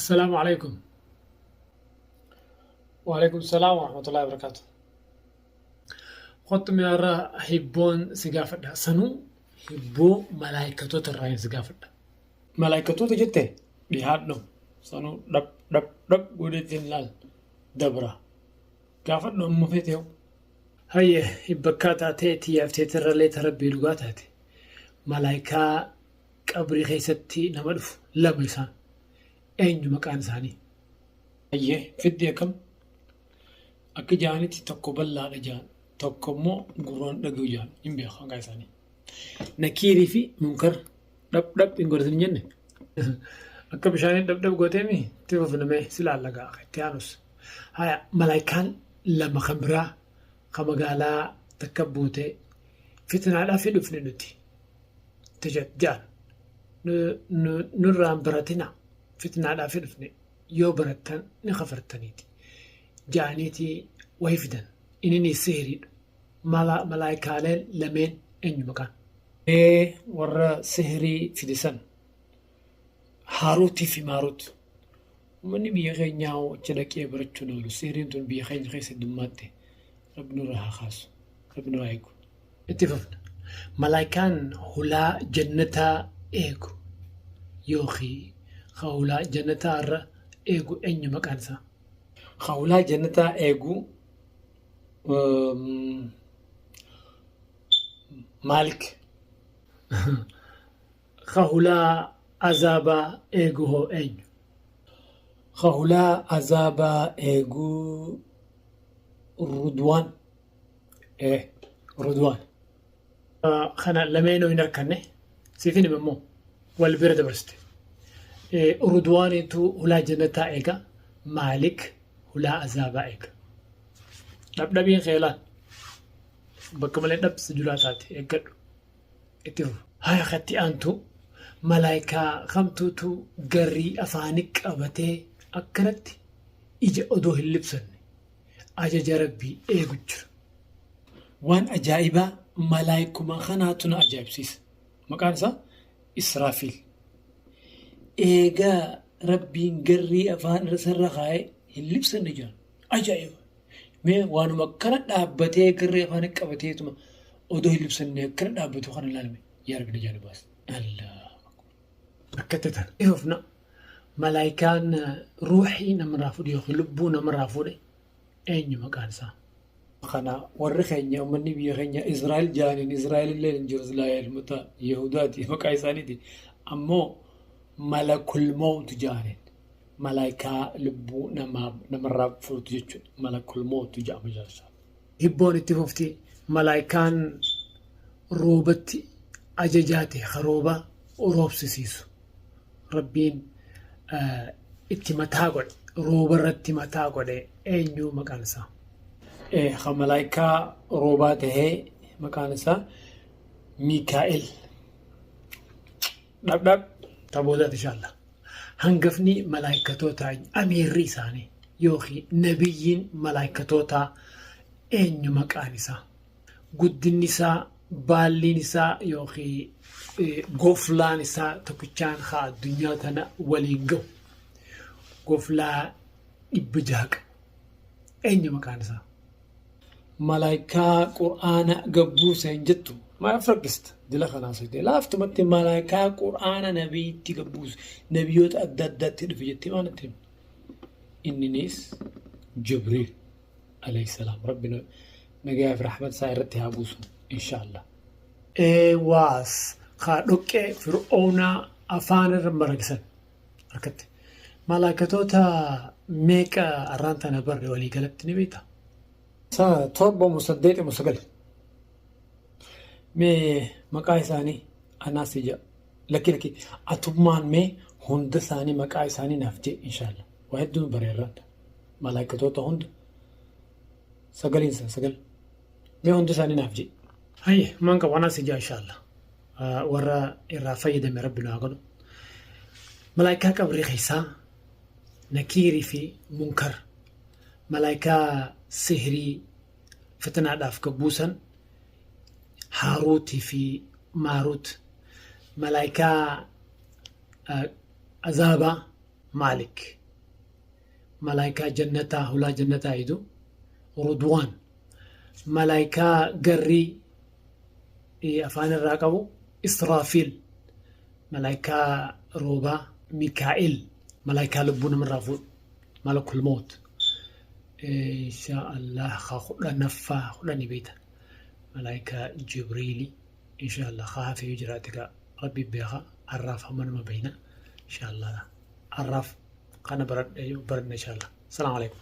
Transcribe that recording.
Assalaamu alaikum. Waalaikum salaam wa rahmatullahi wa barakaatu. Kottu mi'aarra hibboon si gaafadha. Sanuu hibboo malaayikatoota irraa si gaafadha. Malaayikatoota jette dhihaadhu. Sanuu dhab dhab dhab godheetiin laal dabra. Gaafadhu amma feete hoo. Hayye hibbakkaa taatee tiyyaaf teetirrallee ta rabbii dhugaa taate. Malaayikaa qabrii keessatti nama dhufu lama isaan. Eenyu maqaan isaanii? Hayyee fiddi akkam? Akka ja'anitti tokko bal'aadha ja'an tokko immoo gurraan dhagahu ja'an hin beeku maqaa isaanii. Nakiirii fi munkar dhab dhab hin godhatin hin jenne. Akka bishaanii dhab dhab gooteemi itti fufna mee si laalla gaa itti aanus. Haya malaayikaan lama kan biraa kan magaalaa takka buute fitnaadhaaf dhufne nuti. Ja'an nurraan baratina fitnaadhaaf dhufne yoo barattan ni kafartaniiti ja'aniiti wahi fidan inini sihiriidha malaayikaaleen lameen eenyu maqaan. Ee warra sihirii fide san Haaruutii fi Maaruut ummanni biyya keenyaa hoo achi dhaqee barachuun oolu sihiriin tun biyya keenya keessa heddummaatte rabbi nurraa haa kaasu rabbi nurraa eegu. Itti fufna. Malaayikaan hulaa jannataa eegu yookiin ka hulaa jannataa irra eegu eenyu maqaan isaa? Ka hulaa jannataa eegu Maalik. Ka hulaa azaabaa eegu hoo eenyu? Ka hulaa azaabaa eegu Rudwaan. Ee Rudwaan. Kana lameenuu hin harkanne siifin hima immoo wal bira dabarsite. Rudwaanitu hulaa jannataa eega Maalik hulaa azaabaa eega. Dhabdhabiin kee laal bakka malee dhabsi julaa taate eeggadhu itti fufu. Haya katti aantu malaayikaa kamtuutu garrii afaani qabatee akkanatti ija odoo hin libsanne ajaja Rabbii eegu jira. Waan ajaa'ibaa malaayikuma kanaatu na ajaa'ibsiisa. Maqaan isaa Israafiil. Eegaa Rabbiin garrii afaan isarra kaa'ee hin libsanne jiran. Ajaa'iba! Mee waanuma akkana dhaabbatee garrii afaan qabateetuma odoo hin libsanne akkana dhaabbatu kana ilaalme. Yaa Rabbi najaa nu baasi. Allahu Akbar. Akkatti tana. Ifufna malaayikaan ruuxii namarraa fuudhe yookiin lubbuu namarraa fuudhe eenyu maqaan isaa? Kana warri keenya ummanni biyya keenya Israa'el jaaniin Israa'el illee hin jiru silaa ilmoota Yahudaati maqaa isaaniiti. Ammoo malakul mawtu jaaniin malaayikaa lubbuu namaa namarraa fuutu jechuudha. Malakul mawtu jedhama jechuudha. Hibboon itti fufti malaayikaan roobatti ajajaa ta'e ka rooba roobsisiisu. Rabbiin itti mataa godhe rooba irratti mataa godhe eenyu maqaan isaa? Ka malaayikaa roobaa tahee maqaan isaa Miikaa'el. Dhab dhab taboodaati inshallah. Hangafni malaayikatootaa amiirri isaanii yookiin nabiyyiin malaayikatootaa eenyu maqaan isaa? Guddinni isaa, baalliin isaa yookiin goflaan isaa tokkichaan haa addunyaa tana waliin gahu. Goflaa 600 qaba. Eenyu maqaan isaa? Malaayikaa Qur'aana gabbuuse hin jettu. Maaf rakkista? Dila kanaa soite. Laaftumatti malaayikaa Qur'aana nabiitti gabbuuse. Nabiyyoota adda addaatti dhufe jettee maal itti himta? Inninis Jibriil alayhi salaam. Rabbi nagayaa fi rahmata isaa irratti haa buusu inshaallah. Waas kaa dhoqqee fir'oonaa afaan irra maragisan harkatti. Malaakatoota meeqa arraan tana barre walii galatti ni beekta? Torba moo saddeet moo sagal? Mee maqaa isaanii anaas ija lakki lakki atummaan mee hunda isaanii maqaa isaanii naaf jee inshaallah. Waa hedduun bareerraan malaakatoota hunda sagaliin isaa sagal mee hunda isaanii naaf jee. Hayye maan qabu anaas ija inshaallah. Warra irraa fayyadame rabbi nu haa godhu. Malaayikaa qabrii keessaa nakiirii fi munkar malaayikaa sihrii fitnaadhaaf gabbuusan haaruutii fi maaruut malaayikaa azaabaa Maalik. Malaayikaa jannataa hulaa jannataa eeydu Rudwaan. Malaayikaa garrii afaan irraa qabu Israafiil. Malaayikaa roobaa Mikaa'il. Malaayikaa lubbuu namarraa fuudhu Malakul Mawt. Inshaa Allah ka 10ffaa kudhani beeyta. Malaayikaa Jibriili. Inshaa Allah ka hafe yoo jiraate gaa Rabbi beeka arraaf hammanuma beeyna. Inshaa Allah arraaf kana baradhe baranna inshaa Allah. Salaamu alaikum.